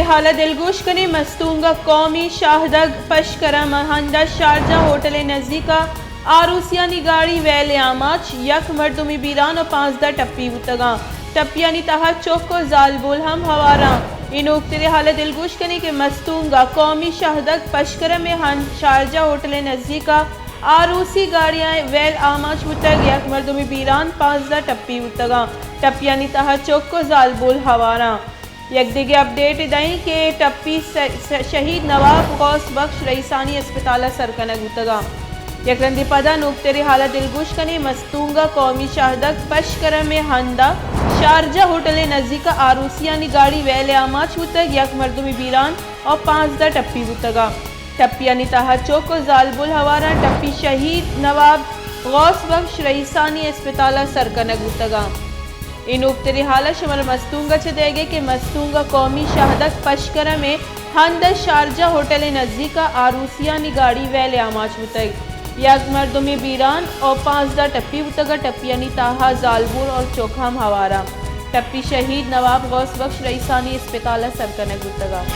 حال ءَ دلگوش کنیں، مستونگ ءَ قومی شاہدگ پشکرم ءِ ہند ءَ شارجہ ہوٹل ءِ نزیک ءَ آروسیانی گاڑی ویل ءِ آماچ، یک مردمے بیران ءُ پانزدہ ٹپی بوتگاں۔ ٹپیانی تہا چک ءُ زالبول ہم ہوار اَنت۔ اے نوکتریں حال ءَ دلگوش کنیں کہ مستونگ ءَ قومی شاہدگ پشکرم ءِ ہند شارجہ ہوٹل ءِ نزیک ءَ آروسی گاڑیاں ویل آماچ بوتگ، یک مردمے بیران، پانزدہ ٹپی بوتگاں۔ ٹپیانی تہا چک ءُ زالبول ہوار اَنت۔ یک دگہ اپڈیٹ دئیں کہ ٹپی س-، س-، شہید نواب غوث بخش رئیسانی اسپتال ءَ سر کنگ بوتگاں۔ یک رندے پدا نوکتریں حال ءَ دلگوش کنیں، مستونگ ءَ قومی شاہدگ پشکرم ءِ ہند ءَ شارجہ ہوٹل ءِ نزیک ءَ آروسیانی گاڑی ویل ءِ آماچ بوتگ، یک مردمے بیران ءُ پانزدہ ٹپی بوتگاں۔ ٹپیانی تہا چک ءُ زالبول ہوار اَنت۔ ٹپی شہید نواب غوث بخش رئیسانی اسپتال ءَ سر کنگ بوتگاں۔ اے نوکتریں حال ءَ شمارا مستونگ ءَ چہ دئیگ ءَ کہ مستونگ ءَ قومی شاہدگ پشکرم ءِ ہند ءَ شارجہ ہوٹل ءِ نزیک ءَ آروسیانی گاڑی ویل ءِ آماچ بوتگ۔ یک مردمے بیران ءُ پانزدہ ٹپی بوتگ ءُ ٹپیانی تہا زالبول ءُ چک ہم ہوار اَنت۔ ٹپی شہید نواب غوث بخش رئیسانی اسپتال ءَ سر کنگ بوتگ اَنت۔